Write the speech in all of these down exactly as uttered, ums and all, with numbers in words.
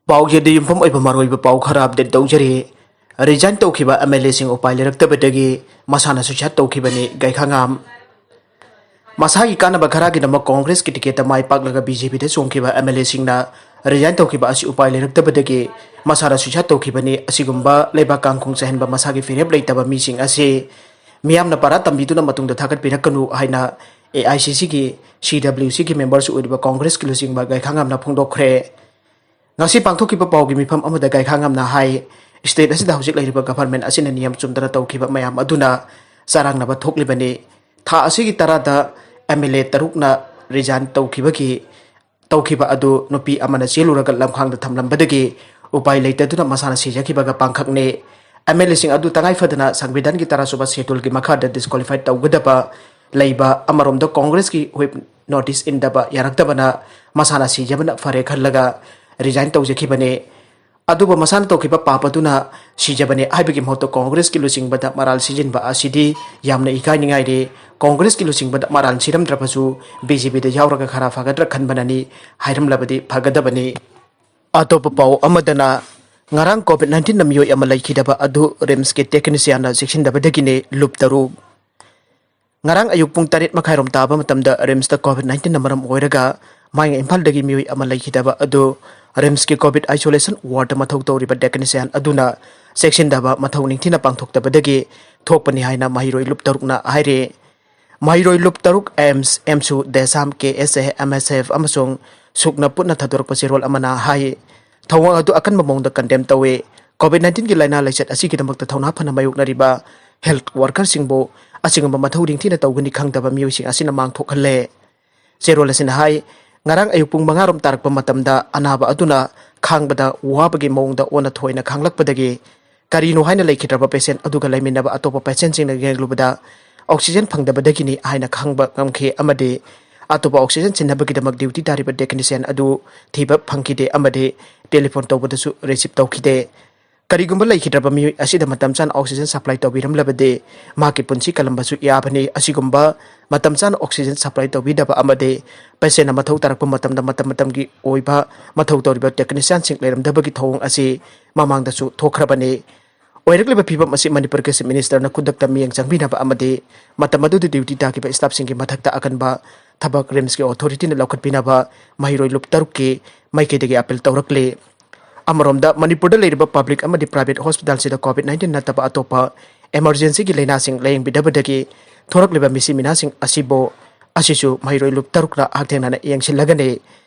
ꯄꯥꯎꯁꯤꯗ ꯌꯨꯝꯐꯝ ꯑꯣꯏꯕ ꯃꯔꯨꯑꯣꯏꯕ ꯄꯥꯎ ꯈꯔ ꯑꯞꯗꯦꯠ ꯇꯧꯖꯔꯤ꯫ ꯔꯤꯖꯥꯏꯟ ꯇꯧꯈꯤꯕ ꯑꯦꯝ ꯑꯦꯜ ꯑꯦꯁꯤꯡ ꯎꯄꯥꯏ ꯂꯩꯔꯛꯇꯕꯗꯒꯤ ꯃꯁꯥꯅ ꯁꯨꯏꯁꯥꯏꯠ ꯇꯧꯈꯤꯕꯅꯤ ꯒꯥꯏꯈꯥꯉꯥꯝ꯫ ꯃꯁꯥꯒꯤ ꯀꯥꯟꯅꯕ ꯈꯔꯒꯤꯗꯃꯛ ꯀꯣꯡꯒ꯭ꯔꯦꯁꯀꯤ ꯇꯤꯀꯦꯠꯇ ꯃꯥꯏ ꯄꯥꯛꯂꯒ ꯕꯤ ꯖꯦ ꯄꯤꯗ ꯆꯣꯡꯈꯤꯕ ꯑꯦꯝ ꯑꯦꯜ ꯑꯦꯁꯤꯡꯅ ꯔꯤꯖꯥꯏꯟ ꯇꯧꯈꯤꯕ ꯑꯁꯤ ꯎꯄꯥꯏ ꯂꯩꯔꯛꯇꯕꯗꯒꯤ ꯃꯁꯥꯅ ꯁꯨꯏꯁꯥꯏꯠ ꯇꯧꯈꯤꯕꯅꯤ꯫ ꯑꯁꯤꯒꯨꯝꯕ ꯂꯩꯕꯥꯛ ꯀꯥꯡꯈꯣꯡ ꯆꯥꯏꯍꯟꯕ ꯃꯁꯥꯒꯤ ꯐꯤꯔꯦꯞ ꯂꯩꯇꯕ ꯃꯤꯁꯤꯡ ꯑꯁꯤ ꯃꯤꯌꯥꯝꯅ ꯄꯔꯥ ꯇꯝꯕꯤꯗꯨꯅ ꯃꯇꯨꯡꯗ ꯊꯥꯒꯠꯄꯤꯔꯛꯀꯅꯨ ꯍꯥꯏꯅ ꯑꯦ ꯑꯥꯏ ꯁꯤ ꯁꯤꯒꯤ ꯁꯤ ꯗꯕ꯭ꯂꯤꯎ ꯁꯤꯒꯤ ꯃꯦꯝꯕꯔꯁꯨ ꯑꯣꯏꯔꯤꯕ ꯀꯣꯡꯒ꯭ꯔꯦꯁꯀꯤ ꯂꯨꯆꯤꯡꯕ ꯒꯥꯏꯈꯥꯉꯥꯝꯅ ꯐꯣꯡꯗꯣꯛꯈ꯭ꯔꯦ꯫ ꯉꯁꯤ ꯄꯥꯡꯊꯣꯛꯈꯤꯕ ꯄꯥꯎꯒꯤ ꯃꯤꯐꯝ ꯑꯃꯗ ꯒꯥꯏꯈꯥꯉꯝꯅ ꯍꯥꯏ, ꯁ꯭ꯇꯦꯠ ꯑꯁꯤꯗ ꯍꯧꯖꯤꯛ ꯂꯩꯔꯤꯕ ꯒꯚꯔꯟꯃꯦꯟꯠ ꯑꯁꯤꯅ ꯅꯤꯌꯝ ꯆꯨꯝꯗꯅ ꯇꯧꯈꯤꯕ ꯃꯌꯥꯝ ꯑꯗꯨꯅ ꯆꯔꯥꯡꯅꯕ ꯊꯣꯛꯂꯤꯕꯅꯤ꯫ ꯊꯥ ꯑꯁꯤꯒꯤ ꯇꯔꯥꯗ ꯑꯦꯝ ꯑꯦꯜ ꯑꯦ ꯇꯔꯨꯛꯅ ꯔꯤꯖꯥꯏꯟ ꯇꯧꯈꯤꯕꯒꯤ, ꯇꯧꯈꯤꯕ ꯑꯗꯨ ꯅꯨꯄꯤ ꯑꯃꯅ ꯆꯦꯜꯂꯨꯔꯒ ꯂꯝꯈꯥꯡꯗ ꯊꯝꯂꯝꯕꯗꯒꯤ ꯎꯄꯥꯏ ꯂꯩꯇꯗꯨꯅ ꯃꯁꯥꯅ ꯁꯤꯖꯈꯤꯕꯒ ꯄꯥꯡꯈꯛꯅꯤ꯫ ꯑꯦꯝ ꯑꯦꯜ ꯑꯦꯁꯤꯡ ꯑꯗꯨ ꯇꯉꯥꯏ ꯐꯗꯅ ꯁꯪꯕꯤꯙꯥꯟꯒꯤ ꯇꯔꯥꯁꯨꯕ ꯁꯦꯗꯨꯜꯒꯤ ꯃꯈꯥꯗ ꯗꯤꯁꯀ꯭ꯋꯥꯂꯤꯐꯥꯏ ꯇꯧꯒꯗꯕ ꯂꯩꯕ ꯑꯃꯔꯣꯝꯗ ꯀꯣꯡꯒ꯭ꯔꯦꯁꯀꯤ ꯍꯨꯏꯞ ꯅꯣꯇꯤꯁ ꯏꯟꯗꯕ ꯌꯥꯔꯛꯇꯕꯅ ꯃꯁꯥꯅ ꯁꯤꯖꯕꯅ ꯐꯔꯦ ꯈꯜꯂꯒ ꯔꯤꯖꯥꯏꯟ ꯇꯧꯖꯈꯤꯕꯅꯤ꯫ ꯑꯗꯨꯕꯨ ꯃꯁꯥꯅ ꯇꯧꯈꯤꯕ ꯄꯥꯞ ꯑꯗꯨꯅ ꯁꯤꯖꯕꯅꯤ ꯍꯥꯏꯕꯒꯤ ꯃꯍꯨꯠꯇ ꯀꯣꯡꯒ꯭ꯔꯦꯁꯀꯤ ꯂꯨꯆꯤꯡꯕꯗ ꯃꯔꯥꯜ ꯁꯤꯖꯤꯟꯕ ꯑꯁꯤꯗꯤ ꯌꯥꯝꯅ ꯏꯀꯥꯏꯅꯤꯡꯉꯥꯏꯅꯤ꯫ ꯀꯣꯡꯒ꯭ꯔꯦꯁꯀꯤ ꯂꯨꯆꯤꯡꯕꯗ ꯃꯔꯥꯜ ꯁꯤꯔꯝꯗ꯭ꯔꯕꯁꯨ ꯕꯤ ꯖꯦ ꯄꯤꯗ ꯌꯥꯎꯔꯒ ꯈꯔ ꯐꯒꯗ꯭ꯔꯥ ꯈꯟꯕꯅꯅꯤ ꯍꯥꯏꯔꯝꯂꯕꯗꯤ ꯐꯒꯗꯕꯅꯤ꯫ ꯑꯇꯣꯞꯄ ꯄꯥꯎ ꯑꯃꯗꯅ, ꯉꯔꯥꯡ ꯀꯣꯚꯤꯗ ꯅꯥꯏꯟꯇꯤꯟꯅ ꯃꯤꯑꯣꯏ ꯑꯃ ꯂꯩꯈꯤꯗꯕ ꯑꯗꯨ ꯔꯤꯝꯁꯀꯤ ꯇꯦꯛꯅꯤꯁꯤꯌꯥꯟꯅ ꯆꯦꯛꯁꯤꯟꯗꯕꯗꯒꯤꯅꯤ꯫ ꯂꯨꯞ ꯇꯔꯨꯛ꯫ ꯉꯔꯥꯡ ꯑꯌꯨꯛ ꯄꯨꯡ ꯇꯔꯦꯠ ꯃꯈꯥꯏꯔꯣꯝ ꯇꯥꯕ ꯃꯇꯝꯗ ꯔꯤꯝꯁꯇ ꯀꯣꯚꯤꯗ ꯅꯥꯏꯟꯇꯤꯟꯅ ꯃꯔꯝ ꯑꯣꯏꯔꯒ ꯃꯌꯥꯡ ꯏꯝꯐꯥꯜꯗꯒꯤ ꯃꯤꯑꯣꯏ ꯑꯃ ꯂꯩꯈꯤꯗꯕ ꯑꯗꯨ ꯔꯤꯝꯁꯀꯤ ꯀꯣꯚꯤꯗ ꯑꯥꯏꯁꯣꯂꯦꯁꯟ ꯋꯥꯔꯗꯇ ꯃꯊꯧ ꯇꯧꯔꯤꯕ ꯇꯦꯛꯅꯤꯁꯤꯌꯥꯟ ꯑꯗꯨꯅ ꯆꯦꯛꯁꯤꯟꯗꯕ ꯃꯊꯧ ꯅꯤꯡꯊꯤꯅ ꯄꯥꯡꯊꯣꯛꯇꯕꯗꯒꯤ ꯊꯣꯛꯄꯅꯤ ꯍꯥꯏꯅ ꯃꯍꯩꯔꯣꯏ ꯂꯨꯞ ꯇꯔꯨꯛꯅ ꯍꯥꯏꯔꯤ꯫ ꯃꯍꯩꯔꯣꯏ ꯂꯨꯞ ꯇꯔꯨꯛ ꯑꯦꯝꯁ, ꯑꯦꯝꯁꯨ, ꯗꯦꯁꯥꯝ, ꯀꯦ ꯑꯦꯁ ꯑꯦ, ꯑꯦꯝ ꯑꯦꯁ ꯑꯦꯐ ꯑꯃꯁꯨꯡ ꯁꯨꯛꯅ ꯄꯨꯟꯅ ꯊꯥꯗꯣꯔꯛꯄ ꯆꯦꯔꯣꯜ ꯑꯃꯅ ꯍꯥꯏ, ꯊꯧꯑꯣꯡ ꯑꯗꯨ ꯑꯀꯟꯕ ꯃꯑꯣꯡꯗ ꯀꯟꯗꯦꯝ ꯇꯧꯏ꯫ ꯀꯣꯚꯤꯗ ꯅꯥꯏꯟꯇꯤꯟꯒꯤ ꯂꯥꯏꯅꯥ ꯂꯥꯏꯆꯠ ꯑꯁꯤꯒꯤꯗꯃꯛꯇ ꯊꯧꯅꯥ ꯐꯅ ꯃꯥꯌꯣꯛꯅꯔꯤꯕ ꯍꯦꯜꯊ ꯋꯥꯔꯀꯔꯁꯤꯡꯕꯨ ꯑꯁꯤꯒꯨꯝꯕ ꯃꯊꯧ ꯅꯤꯡꯊꯤꯅ ꯇꯧꯒꯅꯤ ꯈꯪꯗꯕ ꯃꯤꯑꯣꯏꯁꯤꯡ ꯑꯁꯤꯅ ꯃꯥꯡ ꯊꯣꯛꯍꯜꯂꯦ꯫ ꯆꯦꯔꯣꯜ ꯑꯁꯤꯅ ꯍꯥꯏ, ꯉꯔꯥꯡ ꯑꯌꯨꯛ ꯄꯨꯡ ꯃꯉꯥ ꯔꯣꯝ ꯇꯥꯔꯛꯄ ꯃꯇꯝꯗ ꯑꯅꯥꯕ ꯑꯗꯨꯅ ꯈꯥꯡꯕꯗ ꯋꯥꯕꯒꯤ ꯃꯑꯣꯡꯗ ꯑꯣꯟꯅ ꯊꯣꯏꯅ ꯈꯥꯡꯂꯛꯄꯗꯒꯤ ꯀꯔꯤꯅꯣ ꯍꯥꯏꯅ ꯂꯩꯈꯤꯗ꯭ꯔꯕ ꯄꯦꯁꯦꯟꯠ ꯑꯗꯨꯒ ꯂꯩꯃꯤꯟꯅꯕ ꯑꯇꯣꯞꯄ ꯄꯦꯁꯦꯟꯠꯁꯤꯡꯅ ꯌꯦꯡꯂꯨꯕꯗ ꯑꯣꯛꯁꯤꯖꯦꯟ ꯐꯪꯗꯕꯗꯒꯤꯅꯤ ꯍꯥꯏꯅ ꯈꯪꯕ ꯉꯝꯈꯤ ꯑꯃꯗꯤ ꯑꯇꯣꯞꯄ ꯑꯣꯛꯁꯤꯖꯦꯟ ꯁꯤꯟꯅꯕꯒꯤꯗꯃꯛ ꯗ꯭ꯌꯨꯇꯤ ꯇꯥꯔꯤꯕ ꯇꯦꯛꯅꯤꯁꯤꯌꯥꯟ ꯑꯗꯨ ꯊꯤꯕ ꯐꯪꯈꯤꯗꯦ ꯑꯃꯗꯤ ꯇꯦꯂꯤꯐꯣꯟ ꯇꯧꯕꯗꯁꯨ ꯔꯤꯁꯤꯞ ꯇꯧꯈꯤꯗꯦ꯫ ꯀꯔꯤꯒꯨꯝꯕ ꯂꯩꯈꯤꯗ꯭ꯔꯕ ꯃꯤꯑꯣꯏ ꯑꯁꯤꯗ ꯃꯇꯝ ꯆꯥꯅ oxygen supply ꯇꯧꯕꯤꯔꯝꯂꯕꯗꯤ ꯃꯍꯥꯛꯀꯤ ꯄꯨꯟꯁꯤ ꯀꯜꯂꯝꯕꯁꯨ ꯌꯥꯕꯅꯤ꯫ ꯑꯁꯤꯒꯨꯝꯕ ꯃꯇꯝ ꯆꯥꯅ oxygen supply ꯇꯧꯕꯤꯗꯕ ꯑꯃꯗꯤ patientꯅ ꯃꯊꯧ ꯇꯥꯔꯛꯄ ꯃꯇꯝꯗ ꯃꯇꯝ ꯃꯇꯝꯒꯤ ꯑꯣꯏꯕ ꯃꯊꯧ ꯇꯧꯔꯤꯕ technicianꯁꯤꯡ ꯂꯩꯔꯝꯗꯕꯒꯤ ꯊꯧꯑꯣꯡ ꯑꯁꯤ ꯃꯃꯥꯡꯗꯁꯨ ꯊꯣꯛꯈ꯭ꯔꯕꯅꯤ꯫ ꯑꯣꯏꯔꯛꯂꯤꯕ ꯐꯤꯕꯝ ꯑꯁꯤ ꯃꯅꯤꯄꯨꯔꯒꯤ Chief Ministerꯅ ꯈꯨꯗꯛꯇ ꯃꯤꯠꯌꯦꯡ ꯆꯪꯕꯤꯅꯕ ꯑꯃꯗꯤ ꯃꯇꯝ ꯑꯗꯨꯗ duty ꯇꯥꯈꯤꯕ staffꯁꯤꯡꯒꯤ ꯃꯊꯛꯇ ꯑꯀꯟꯕ ꯊꯕꯛ RIMSꯀꯤ authorityꯅ ꯂꯧꯈꯠꯄꯤꯅꯕ ꯃꯍꯩꯔꯣꯏ ꯂꯨꯞ ꯇꯔꯨꯛꯀꯤ ꯃꯥꯏꯀꯩꯗꯒꯤ appeal ꯇꯧꯔꯛꯂꯤ꯫ ꯑꯃꯔꯣꯝꯗ ꯃꯅꯤꯄꯨꯔꯗ ꯂꯩꯔꯤꯕ public ꯑꯃꯗꯤ private hospitalꯁꯤꯗ COVID nineteen ꯅꯠꯇꯕ ꯑꯇꯣꯞꯄ emergencyꯒꯤ ꯂꯥꯏꯅꯥꯁꯤꯡ ꯂꯥꯌꯦꯡꯕꯤꯗꯕꯗꯒꯤ ꯊꯣꯔꯛꯂꯤꯕ ꯃꯤꯁꯤ ꯃꯤꯅꯥꯁꯤꯡ ꯑꯁꯤꯕꯨ, ꯑꯁꯤꯁꯨ ꯃꯍꯩꯔꯣꯏ ꯂꯨꯞ ꯇꯔꯨꯛꯅ ꯍꯛꯊꯦꯡꯅꯅ ꯌꯦꯡꯁꯤꯜꯂꯒꯅꯤ꯫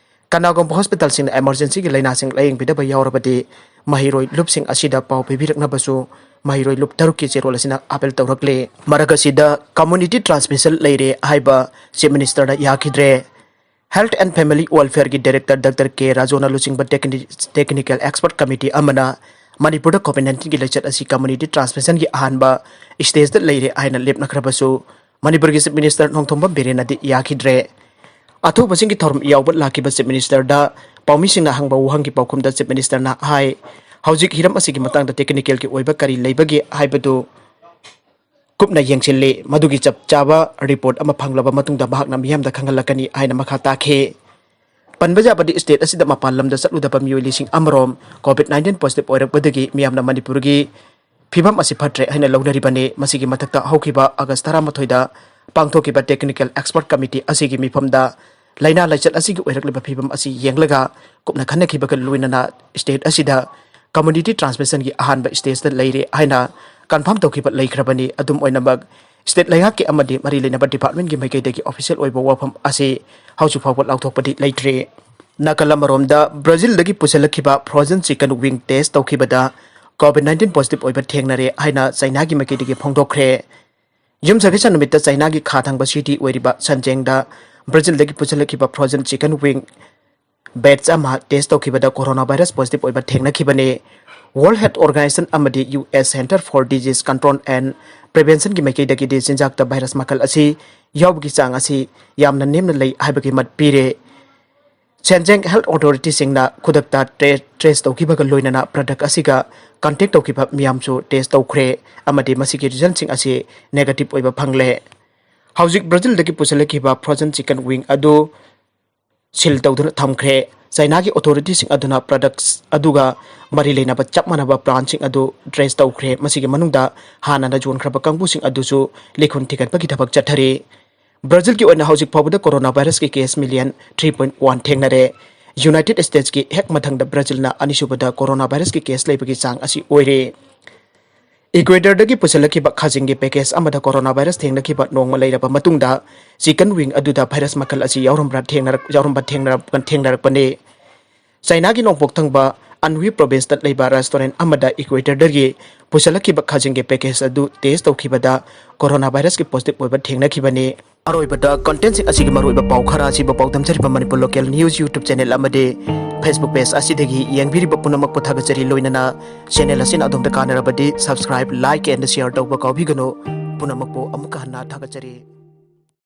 ꯀꯅꯥꯒꯨꯝꯕ hospitalꯁꯤꯡꯅ emergencyꯒꯤ ꯂꯥꯏꯅꯥꯁꯤꯡ ꯂꯥꯌꯦꯡꯕꯤꯗꯕ ꯌꯥꯎꯔꯕꯗꯤ ꯃꯍꯩꯔꯣꯏ ꯂꯨꯞꯁꯤꯡ ꯑꯁꯤꯗ ꯄꯥꯎ ꯄꯤꯕꯤꯔꯛꯅꯕꯁꯨ ꯃꯍꯩꯔꯣꯏ ꯂꯨꯞ ꯇꯔꯨꯛꯀꯤ ꯆꯦꯔꯣꯜ ꯑꯁꯤꯅ appeal ꯇꯧꯔꯛꯂꯤ꯫ ꯃꯔꯛ ꯑꯁꯤꯗ community transmission ꯂꯩꯔꯦ ꯍꯥꯏꯕ Chief Ministerꯗ ꯌꯥꯈꯤꯗ꯭ꯔꯦ꯫ Health and Family Welfareꯒꯤ director Doctor K ꯔꯥꯖꯨꯅ ꯂꯨꯆꯤꯡꯕ techni-, technical expert committee ꯑꯃꯅ ꯃꯅꯤꯄꯨꯔꯗ COVID nineteenꯒꯤ ꯂꯩꯆꯠ ꯑꯁꯤ community transmissionꯒꯤ ꯑꯍꯥꯟꯕ stageꯇ ꯂꯩꯔꯦ ꯍꯥꯏꯅ ꯂꯦꯞꯅꯈ꯭ꯔꯕꯁꯨ ꯃꯅꯤꯄꯨꯔꯒꯤ Chief Minister ꯅꯣꯡꯊꯣꯝꯕꯝ ꯕꯤꯔꯦꯟꯅꯗꯤ ꯌꯥꯈꯤꯗ꯭ꯔꯦ꯫ ꯑꯊꯨꯕꯁꯤꯡꯒꯤ ꯊꯧꯔꯝ ꯌꯥꯎꯕ ꯂꯥꯛꯈꯤꯕ Chief Ministerꯗ ꯄꯥꯎꯃꯤꯁꯤꯡꯅ ꯍꯪꯕ ꯋꯥꯍꯪꯒꯤ ꯄꯥꯎꯈꯨꯝꯗ Chief Ministerꯅ ꯍꯥꯏ, ꯍꯧꯖꯤꯛ ꯍꯤꯔꯝ ꯑꯁꯤꯒꯤ ꯃꯇꯥꯡꯗ technicalꯒꯤ ꯑꯣꯏꯕ ꯀꯔꯤ ꯂꯩꯕꯒꯦ ꯍꯥꯏꯕꯗꯨ ꯀꯨꯞꯅ ꯌꯦꯡꯁꯤꯜꯂꯤ꯫ ꯃꯗꯨꯒꯤ ꯆꯞ ꯆꯥꯕ report ꯑꯃ ꯐꯪꯂꯕ ꯃꯇꯨꯡꯗ ꯃꯍꯥꯛꯅ ꯃꯤꯌꯥꯝꯗ ꯈꯪꯍꯜꯂꯛꯀꯅꯤ ꯍꯥꯏꯅ ꯃꯈꯥ ꯇꯥꯈꯤ꯫ ꯄꯟꯕ ꯌꯥꯕꯗꯤ, state ꯑꯁꯤꯗ ꯃꯄꯥꯟ ꯂꯝꯗ ꯆꯠꯂꯨꯗꯕ ꯃꯤꯑꯣꯏ ꯂꯤꯁꯤꯡ ꯑꯃꯔꯣꯝ COVID nineteen positive ꯑꯣꯏꯔꯛꯄꯗꯒꯤ ꯃꯤꯌꯥꯝꯅ ꯃꯅꯤꯄꯨꯔꯒꯤ ꯐꯤꯕꯝ ꯑꯁꯤ ꯐꯠꯇ꯭ꯔꯦ ꯍꯥꯏꯅ ꯂꯧꯅꯔꯤꯕꯅꯤ꯫ ꯃꯁꯤꯒꯤ ꯃꯊꯛꯇ ꯍꯧꯈꯤꯕ August ꯇꯔꯥꯃꯥꯊꯣꯏꯗ ꯄꯥꯡꯊꯣꯛꯈꯤꯕ technical expert committee ꯑꯁꯤꯒꯤ ꯃꯤꯐꯝꯗ ꯂꯥꯏꯅꯥ ꯂꯥꯏꯆꯠ ꯑꯁꯤꯒꯤ ꯑꯣꯏꯔꯛꯂꯤꯕ ꯐꯤꯕꯝ ꯑꯁꯤ ꯌꯦꯡꯂꯒ ꯀꯨꯞꯅ ꯈꯟꯅꯈꯤꯕꯒ ꯂꯣꯏꯅꯅ state ꯑꯁꯤꯗ community transmissionꯒꯤ ꯑꯍꯥꯟꯕ stageꯇ ꯂꯩꯔꯦ ꯍꯥꯏꯅ confirm ꯇꯧꯈꯤꯕ ꯂꯩꯈ꯭ꯔꯕꯅꯤ꯫ ꯑꯗꯨꯝ ꯑꯣꯏꯅꯃꯛ, state ꯂꯩꯉꯥꯛꯀꯤ ꯑꯃꯗꯤ ꯃꯔꯤ ꯂꯩꯅꯕ departmentꯀꯤ ꯃꯥꯏꯀꯩꯗꯒꯤ official ꯑꯣꯏꯕ ꯋꯥꯐꯝ ꯑꯁꯤ ꯍꯧꯖꯤꯛ ꯐꯥꯎꯕ ꯂꯥꯎꯊꯣꯛꯄꯗꯤ ꯂꯩꯇ꯭ꯔꯤ꯫ ꯅꯥꯀꯜ ꯑꯃꯔꯣꯝꯗ, ꯕ꯭ꯔꯥꯖꯤꯜꯗꯒꯤ ꯄꯨꯁꯤꯜꯂꯛꯈꯤꯕ frozen chicken wing test ꯇꯧꯈꯤꯕꯗ COVID nineteen positive ꯑꯣꯏꯕ ꯊꯦꯡꯅꯔꯦ ꯍꯥꯏꯅ ꯆꯩꯅꯥꯒꯤ ꯃꯥꯏꯀꯩꯗꯒꯤ ꯐꯣꯡꯗꯣꯛꯈ꯭ꯔꯦ꯫ ꯌꯨꯝꯁꯀꯩꯁ ꯅꯨꯃꯤꯠꯇ ꯆꯩꯅꯥꯒꯤ ꯈꯥ ꯊꯪꯕ city ꯑꯣꯏꯔꯤꯕ ꯁꯟꯖꯦꯡꯗ ꯕ꯭ꯔꯥꯖꯤꯜꯗꯒꯤ ꯄꯨꯁꯤꯜꯂꯛꯈꯤꯕ frozen chicken wing batch ꯑꯃ test ꯇꯧꯈꯤꯕꯗ coronavirus positive ꯑꯣꯏꯕ ꯊꯦꯡꯅꯈꯤꯕꯅꯤ꯫ World Health Organization ꯑꯃꯗꯤ U S Center for Disease Control and Preventionꯒꯤ ꯃꯥꯏꯀꯩꯗꯒꯤꯗꯤ ꯆꯤꯟꯖꯥꯛꯇ virus ꯃꯈꯜ ꯑꯁꯤ ꯌꯥꯎꯕꯒꯤ ꯆꯥꯡ ꯑꯁꯤ ꯌꯥꯝꯅ ꯅꯦꯝꯅ ꯂꯩ ꯍꯥꯏꯕꯒꯤ ꯃꯠ ꯄꯤꯔꯦ꯫ ꯁꯦꯟꯖꯦꯡ ꯍꯦꯜꯊ ꯑꯣꯊꯣꯔꯤꯇꯤꯁꯤꯡꯅ ꯈꯨꯗꯛꯇ ꯇ꯭ꯔꯦ-, ꯇ꯭ꯔꯦꯁ ꯇꯧꯈꯤꯕꯒ ꯂꯣꯏꯅꯅ ꯄ꯭ꯔꯗꯛ ꯑꯁꯤꯒ ꯀꯟꯇꯦꯛ ꯇꯧꯈꯤꯕ ꯃꯤꯌꯥꯝꯁꯨ ꯇꯦꯁ ꯇꯧꯈ꯭ꯔꯦ ꯑꯃꯗꯤ ꯃꯁꯤꯒꯤ ꯔꯤꯖꯜꯁꯤꯡ ꯑꯁꯤ ꯅꯦꯒꯦꯇꯤꯚ ꯑꯣꯏꯕ ꯐꯪꯂꯦ꯫ ꯍꯧꯖꯤꯛ ꯕ꯭ꯔꯥꯖꯤꯜꯗꯒꯤ ꯄꯨꯁꯤꯜꯂꯛꯈꯤꯕ ꯐ꯭ꯔꯣꯖꯟ ꯆꯤꯀꯟ ꯋꯤꯡ ꯑꯗꯨ ꯁꯤꯜ ꯇꯧꯗꯨꯅ ꯊꯝꯈ꯭ꯔꯦ꯫ ꯆꯥꯏꯅꯥꯒꯤ ꯑꯣꯊꯣꯔꯤꯇꯤꯁꯤꯡ ꯑꯗꯨꯅ ꯄ꯭ꯔꯗꯛꯁ ꯑꯗꯨꯒ ꯃꯔꯤ ꯂꯩꯅꯕ ꯆꯞ ꯃꯥꯟꯅꯕ ꯕ꯭ꯔꯥꯟꯁꯤꯡ ꯑꯗꯨ ꯇ꯭ꯔꯦꯁ ꯇꯧꯈ꯭ꯔꯦ꯫ ꯃꯁꯤꯒꯤ ꯃꯅꯨꯡꯗ ꯍꯥꯟꯅꯅ ꯌꯣꯟꯈ꯭ꯔꯕ ꯀꯥꯡꯕꯨꯁꯤꯡ ꯑꯗꯨꯁꯨ ꯂꯤꯈꯨꯟ ꯊꯤꯒꯠꯄꯒꯤ ꯊꯕꯛ ꯆꯠꯊꯔꯤ꯫ ꯕ꯭ꯔꯥꯖꯤꯜꯒꯤ ꯑꯣꯏꯅ ꯍꯧꯖꯤꯛ ꯐꯥꯎꯕꯗ ꯀꯣꯔꯣꯅꯥ ꯚꯥꯏꯔꯁꯀꯤ case million three point one ꯊꯦꯡꯅꯔꯦ꯫ ꯌꯨꯅꯥꯏꯇꯦꯗ ꯁ꯭ꯇꯦꯠꯁꯀꯤ ꯍꯦꯛ ꯃꯊꯪꯗ ꯕ꯭ꯔꯥꯖꯤꯜꯅ ꯑꯅꯤꯁꯨꯕꯗ ꯀꯣꯔꯣꯅꯥ ꯚꯥꯏꯔꯁꯀꯤ ꯀꯦꯁ ꯂꯩꯕꯒꯤ ꯆꯥꯡ ꯑꯁꯤ ꯑꯣꯏꯔꯦ꯫ ꯏꯀ꯭ꯋꯦꯗꯔꯗꯒꯤ ꯄꯨꯁꯤꯜꯂꯛꯈꯤꯕ ꯈꯥꯖꯤꯡꯒꯤ ꯄꯦꯀꯦꯖ ꯑꯃꯗ ꯀꯣꯔꯣꯅꯥ ꯚꯥꯏꯔꯁ ꯊꯦꯡꯅꯈꯤꯕ ꯅꯣꯡꯃ ꯂꯩꯔꯕ ꯃꯇꯨꯡꯗ ꯆꯤꯀꯟ ꯋꯤꯡ ꯑꯗꯨꯗ ꯚꯥꯏꯔꯁ ꯃꯈꯜ ꯑꯁꯤ ꯌꯥꯎꯔꯝꯕ꯭ꯔꯥ ꯊꯦꯡꯅꯔꯛ-, ꯌꯥꯎꯔꯝꯕ ꯊꯦꯡꯅꯔꯛ-, ꯊꯦꯡꯅꯔꯛꯄꯅꯤ꯫ ꯆꯥꯏꯅꯥꯒꯤ ꯅꯣꯡꯄꯣꯛ ꯊꯪꯕ ꯑꯟꯋꯤ ꯄ꯭ꯔꯣꯚꯤꯟꯁꯇ ꯂꯩꯕ ꯔꯦꯁꯇꯣꯔꯦꯟꯠ ꯑꯃꯗ ꯏꯀ꯭ꯋꯦꯗꯔꯗꯒꯤ ꯄꯨꯁꯤꯜꯂꯛꯈꯤꯕ ꯈꯥꯖꯤꯡꯒꯤ ꯄꯦꯀꯦꯖ ꯑꯗꯨ ꯇꯦꯁ ꯇꯧꯈꯤꯕꯗ ꯀꯣꯔꯣꯅꯥ ꯚꯥꯏꯔꯁꯀꯤ ꯄꯣꯖꯤꯇꯤꯚ ꯑꯣꯏꯕ ꯊꯦꯡꯅꯈꯤꯕꯅꯤ꯫ ꯑꯔꯣꯏꯕꯗ ꯀꯟꯇꯦꯟꯠꯁꯤꯡ ꯑꯁꯤꯒꯤ ꯃꯔꯨꯑꯣꯏꯕ ꯄꯥꯎ ꯈꯔ ꯑꯁꯤꯕꯨ ꯄꯥꯎꯗꯝꯖꯔꯤꯕ Manipur local news YouTube channel ꯑꯃꯗꯤ ꯐꯦꯁꯕꯨꯛ ꯄꯦꯖ ꯑꯁꯤꯗꯒꯤ ꯌꯦꯡꯕꯤꯔꯤꯕ ꯄꯨꯝꯅꯃꯛꯄꯨ ꯊꯥꯒꯠꯆꯔꯤ꯫ ꯂꯣꯏꯅꯅ ꯆꯦꯅꯦꯜ ꯑꯁꯤꯅ ꯑꯗꯣꯝꯗ ꯀꯥꯟꯅꯔꯕꯗꯤ ꯁꯕꯁꯀ꯭ꯔꯥꯏꯕ, ꯂꯥꯏꯛ ꯑꯦꯟ ꯁꯤꯌꯔ ꯇꯧꯕ ꯀꯥꯎꯕꯤꯒꯅꯨ꯫ ꯄꯨꯝꯅꯃꯛꯄꯨ ꯑꯃꯨꯛꯀ ꯍꯟꯅ ꯊꯥꯒꯠꯆꯔꯤ꯫